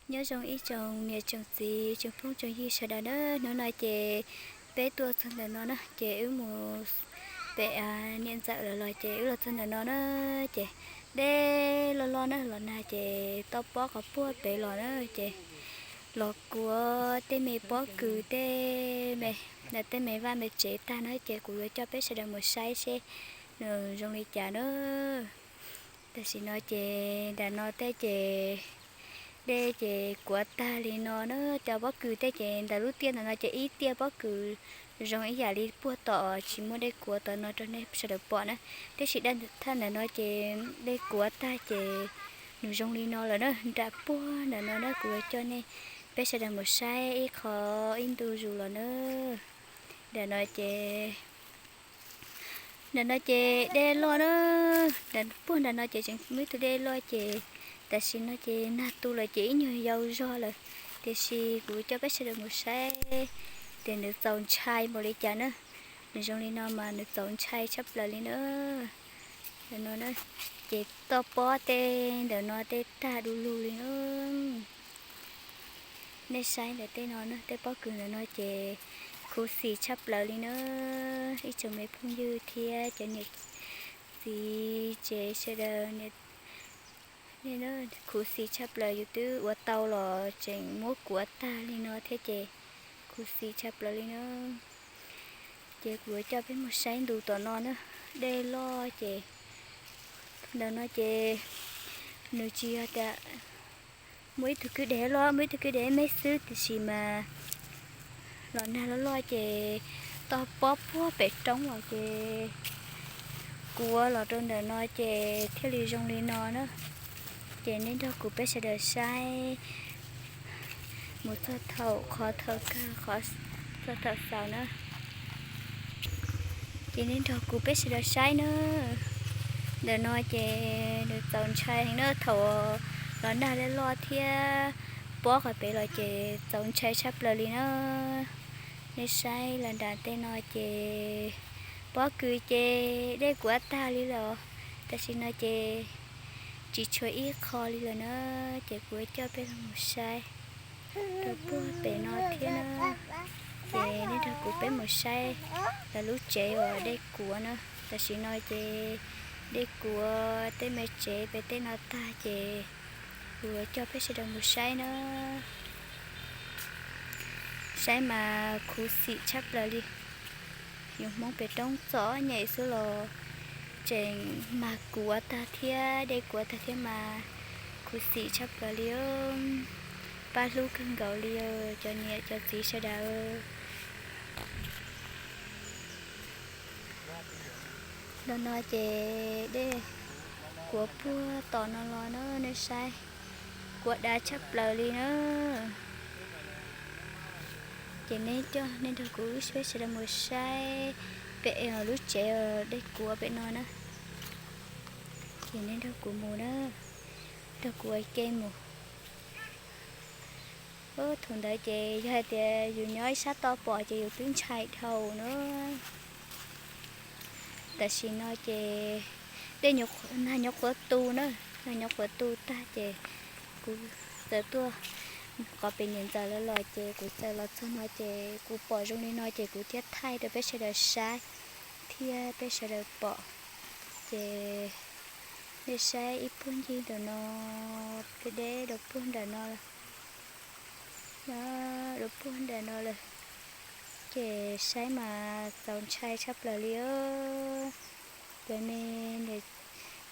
Nyob zoo ib tsoom niam tsoom txiv tsoom phooj tsoom ywg sawv daws na, hnub no ces peb tuaj txog ntawm no na ces wb mus pem niam ntxawm lawv los ces wb los txog ntawm no na ces dej loj loj na los nag ces toj pob qhov puag pem los na ces los kuav tej me pob kws tej me, tej me vaj me tsev tag na ces kuv yuav coj peb sawv daws mus saib seb nws zoo li cas na. Tam sim no ces nram no tej ces dej ces kuav tag li no na, cov pob kws tej ces ntawm lub tiaj ntawm no ces ib tiaj pob kws zoo ib yam li puag tom tsis muaj dej kuav tom no rau nej sawv daws pom na, tiam sis thaj ntawm no ces dej kuav tag ces nws zoo li no lawm na, nram puag ntawm no na kuv yuav coj nej peb sawv daws mus saib ib qho ib ntu zus los na. Nram no ces, nram no ces dej loj na, puag nram no ces tseem muaj ib tug dej loj ces tam sim no ces nag tu lawm ces ib nyuag yau zog lawm, tiam sis kuv coj peb sawv daws mus saib tias nws txaus ntshai npaum li cas na. Nws zoo li no mas nws txaus ntshai tshaj plaws li na. Ntawm no ces toj pob tej ntawm no tej tag du lug li na. Nej saib ntawm tej no na, tej pob kws ntawm no ces khuv xim tshaj plaws li na. Ib tsoom me phooj ywg thiab cov niam txiv tsev sawv daws, khuv xim tshaj plaws, yus twb ua tau los tseem muab kuav tag li no thiab ces khuv xim tshaj plaws li na. Ces kuv yuav coj peb mus saib ntu tom no na, dej loj ces ntawm no ces nws tsis yog tias muaj ib tug kwj deg loj, muaj ib tug kwj deg me xwb, tiam sis mas los nag loj loj ces toj pob puag pem roob los ces kuav los rau ntawm no ces thiaj li zoo li no na. Ces nej nrog kuv peb sawv daws saib mus txog thaum qhov thaum kawg qhov txog thaum xaus na. Ces nej nrog kuv peb sawv daws saib na. Ntawm no ces nws txaus ntshai heev na, thaum los nag loj loj thiab pob qhov pem los ces txaus ntshai tshaj plaws li na. Nej saib los nram tej no ces pob kws ces dej kuav tag li lawm, tam sim no ces tsis tshuav ib qho li lawm na. Ces kuv coj peb los mus saib rau puag pem no thiab na. Ces nej nrog kuv peb mus saib lawv lub tsev uas dej kuav na. Tam sim no ces dej kuav tej me tsev pem tej no tag ces kuv yuav coj peb sawv daws mus saib na. Saib mas khuv xim tshaj plaws li. Yus Hmoob pem roob txom nyem xwb los tseem mag kuav tag thiab dej kuav tag thiab mas khuv xim tshaj plaws li. Pab hlub kawg nkaus li cov niam cov txiv sawv daws. Ntawm no ces dej kuav puag tom no los na, nej saib, kuav dav tshaj plaws li na. Ces nej coj nej nrog kuv wb peb sawv daws mus saib pem lub tsev dej kuav pem no na. Ces nej nrog kuv mus na, nrog kuv ua ke mus. Thaum ntawd ces yog hais tias yus nyob ib sab toj pom ces yus twb ntshai dhau na. Tam sim no ces dej, nag nyob qhuav tu na, nag nyob qhuav tu tag ces kuv txawm tuaj qhov pem niam ntxawm lawv los ces kuv txawm los txog no ces kuv pom zoo li no ces kuv thiaj thaij rau peb sawv daws saib thiab peb sawv daws pom. Ces nej saib ib puag ncig ntawm no, deb deb rau puag nram no, rau puag nram no lawm. Ces saib mas txaus ntshai tshaj plaws li os. Cov me niam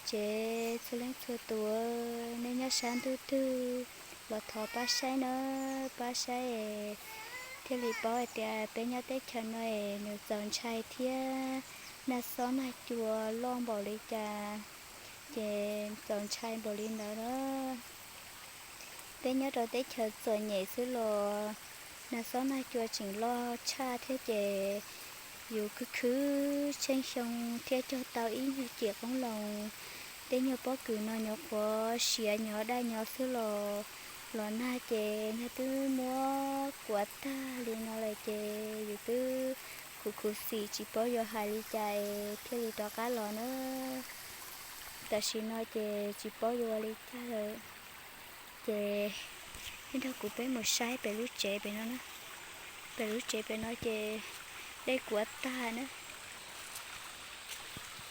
tsev txhua leej txhua tus, nej nyob sab ntuj twg los thov pab saib na, pab saib es thiaj li paub hais tias peb nyob teb chaws no es nws txaus ntshai thiab nag xob nag cua loj npaum li cas ces txaus ntshai npaum li ntawd na. Peb nyob rau teb chaws txom nyem xwb los nag xob nag cua tseem loj tshaj thiab ces yus khwv khwv tsheej xyoo thiaj cog tau ib nyuag ciam qoob loo. Tej nyuag pob kws no nyuam qhuav siav nyuag daj nyuag xwb los, los nag ces nag twb muab kuav tag li no lawm ces yus twb khuv khuv xim tsis paub yuav hais li cas es thiaj li rov qab los na. Tam sim no ces tsis paub yuav ua li cas lawm. Ces Nrog kuv peb mus saib pem lub tsev pem no na. Pem lub tsev pem no ces dej kuav tag na.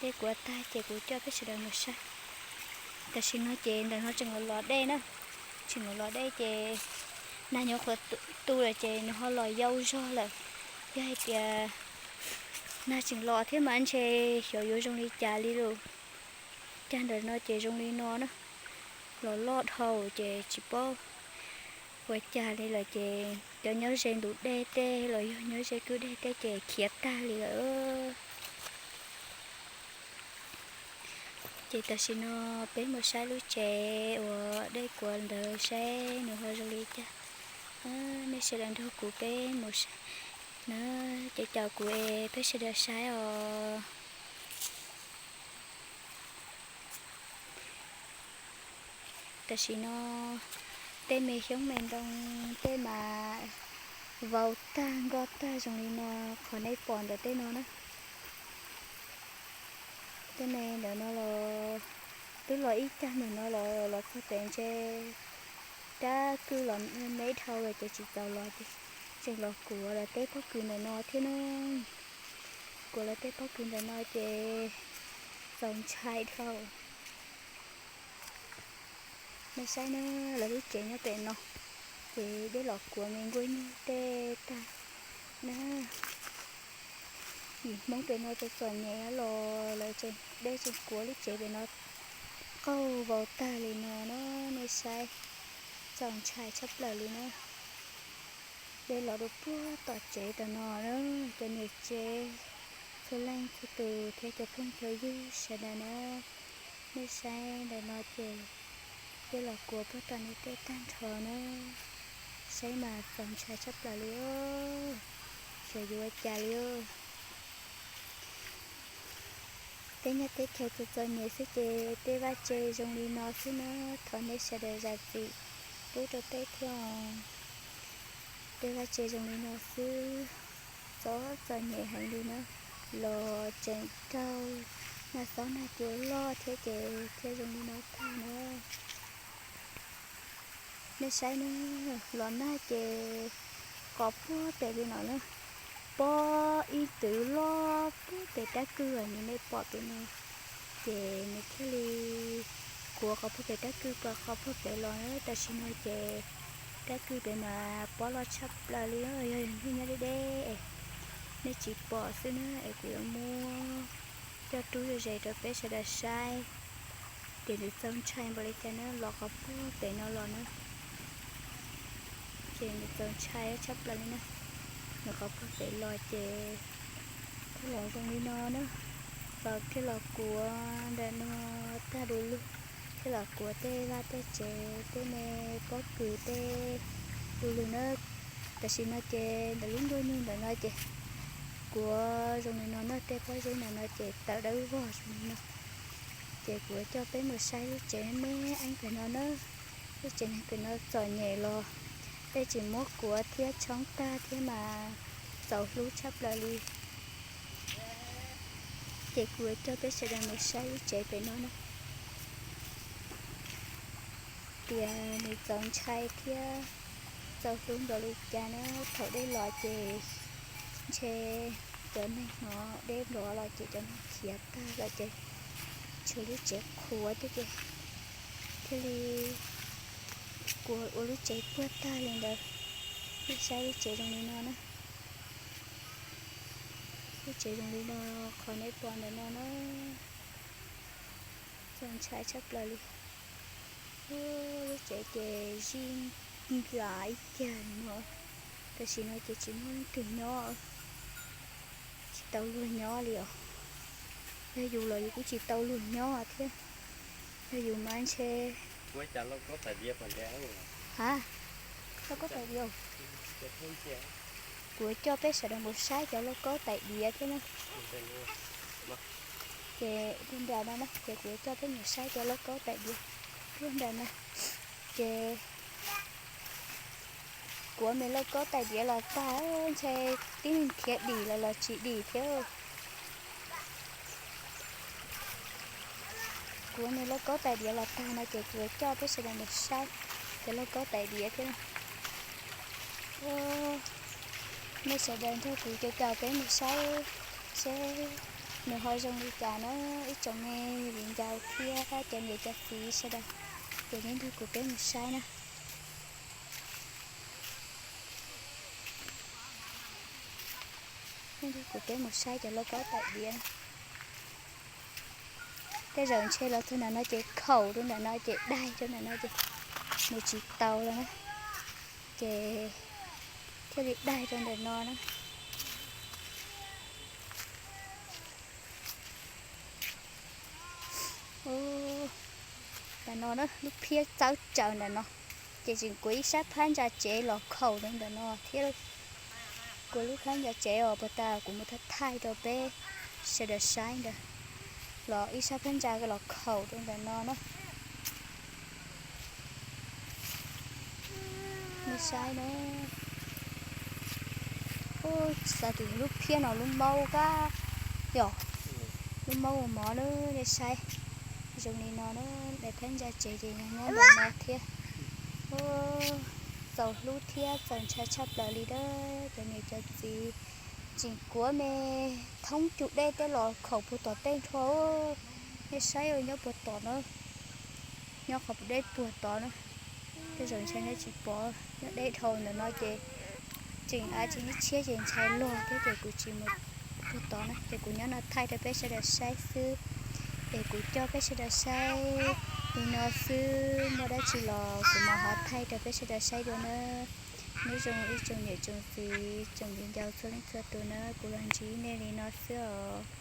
Dej kuav tag ces kuv coj peb sawv daws mus saib. Tam sim no ces ntawm no tseem los los dej na. Tseem los los dej ces nag nyob qhuav tu lawm ces nws ho los yau zog lawm. Yog hais tias nag tseem los thiab mas ntshe xyov yuav zoo li cas li lawm. Cag ntawm no ces zoo li no na. Los loj dhau ces tsis paub ua cas li lawm ces cov nyob ze ntug dej tej los yog nyob ze kwj dej tej ces khiav tag li lawm. Ces tam sim no peb mus saib lub tsev uas dej kuav ntawd saib nws ho zoo li cas. Nej sawv daws nrog kuv peb mus saib na, ces caum kuv es peb sawv daws saib os. Tam sim no tej me xyoob me ntoo tej mas vau tag nkoj tag zoo li no, qhov nej pom ntawm tej no na. Tej me ntawm no los twb los ib cag ntawm no los los txog pem ntshe rab kwj los me dhau lawm ces tsis txaus los ces tseem los kuav lawv tej pob kws ntawm no thiab na. Kuav lawv tej pob kws ntawm no ces txaus ntshai dhau. Nej saib na, lawv lub tsev nyob pem no ces dej los kuav me nkuaj nyuj tej tag na. Yim Hmoob pem no txom txom nyem los lawv tseem, dej tseem kuav lub tsev pem no qaug vau tag li no na. Nej saib, txaus ntshai tshaj plaws li na. Dej los rau puag tom tsev tom no na, cov niam tsev txhua leej txhua tus thiab cov phooj cov ywg sawv daws na. Nej saib ntawm no ces dej los kuav puag tom no tej tag nrho na. Saib mas txaus ntshai tshaj plaws li os. Xyov yuav ua cas li os. Tej nyab teb chaws txom txom nyem xwb ces tej vaj tse zoo li no xwb na. Thov nej sawv daws zam txim pub rau peb thiab os. Tej vaj tse zoo li no xwb, txom txom nyem heev li na. Los tseem raug nag xob nag cua loj thiab ces thiaj zoo li no tag na. Nej saib na, los nag ces qhov puag pem li no na, pob ib twv loj puag pem rab kwj uas nej pom pem no, ces nws thiaj li kuav qhov puag pem rab kwj pom qhov puag pem los na. Tam sim no ces rab kwj pem mas pob loj tshaj plaws li, yog yus nyob deb deb, nej tsis pom xwb na es kuv yuav muab coj rub ze ze rau peb sawv daws saib. Ces nws txaus ntshai npaum li cas na, los qhov puag pem no los na. Ces nws txaus ntshai tshaj plaws li na. Nws qhov puag pem los ces thiaj los zoo li no na. Los thiaj los kuav ntawm no tag du lug, thiaj los kuav tej vaj tej tsev tej me pob kws tej du lug na. Tam sim no ces ntawm lub nkuaj nyuj ntawm no ces kuav zoo li no na, tej pob zeb ntawm no ces tawm dawb vog zoo li no. Ces kuv coj peb mus saib lub tsev me me eeb pem no na. Lub tsev neeg pem no txom nyem los tej tseem muab kuav thiab tshoob tag thiab mas txaus hlub tshaj plaws li. Ces kuv coj peb sawv daws mus saib lub tsev pem no na, tias nws txaus ntshai thiab txaus hlub npaum li cas na. Thaum dej los ces ntshe cov neeg no, dej los los ces cov neeg khiav tag lawm ces tshuav lub tsev qhuav xwb ces thiaj li kuav ua lub tsev puag tag li ntawd. Nej saib lub tsev zoo li no na. Lub tsev zoo li no, qhov nej pom ntawm no na. Txaus ntshai tshaj plaws li. Lub tsev ces zij nplaim ib cag no. Tam sim no ces tsis muaj leej twg nyob, tsis tau luag nyob li os. Yog yus los yus kuj tsis tau luag nyob thiab. Yog yus mas ntshe, ha, lauj kaub tais diav. Kuv coj peb sawv daws mus saib cov lauj kaub tais diav thiab na. Ces nram no na ces kuv coj peb mus saib cov lauj kaub tais diav puag nram no. Ces kuav me lauj kaub tais diav los tag, ntshe tib neeg khiav dim los los tsis dim thiab. Kuav me lauj kaub tais diav los tag no ces kuv coj peb sawv daws mus saib. Cov lauj kaub tais diav thiab. Nej sawv daws nrog kuv caum caum peb mus saib seb nws ho zoo li cas na. Ib tsoom me viv ncaus thiab cov niam cov txiv sawv daws, ces nej nrog kuv peb mus saib na. Nej nrog kuv peb mus saib cov lauj kaub tais diav na. Tej zaum ntshe los txog ntawm no ces khaum rau ntawm no ces daig rau ntawm no ces mus tsis tau lawm na, ces thiaj li daig rau ntawm no na. Ntawm no na, lub phiab txawb tsaws ntawm no, ces tseem kuav ib sab phab ntsa tsev los khaum rau ntawm no thiab. Kuav lub phab ntsa tsev os, puag ta kuv mus thaij thaij rau peb sawv daws saib ntawd, los ib sab phab ntsa los khaum rau ntawm no na. Nej saib na, xav tias lub phiab no lub maub kab, yog lub maub ua mov na. Nej saib zoo li no na, daim phab ntsa tsev ces nyob ntawm no thiab. Txaus hlub thiab txaus ntshai tshaj plaws li na cov niam cov txiv. Tseem kuav me thoob cug dej tej los khaum puag tom tej nrho. Nej saib nyob puag tom na, nyob qhov deb puag tod na. Tej zaum ntshai nej tsis pom, nyob deb dhau ntawm no ces tseem av tseem ib tshiab ces ntshai log thiab ces kuv tsis mus puag tod na, ces kuv nyob no thaij rau peb sawv daws saib xwb. Es kuv coj peb sawv daws saib li no xwb, muaj dab tsi los kuv mam ho thaij rau peb sawv daws saib dua na. Nyob zoo ib tsoom niam tsoom txiv tsoom viv ncaus txhua leej txhua tus na, kuv los ntsib nej li no xwb os.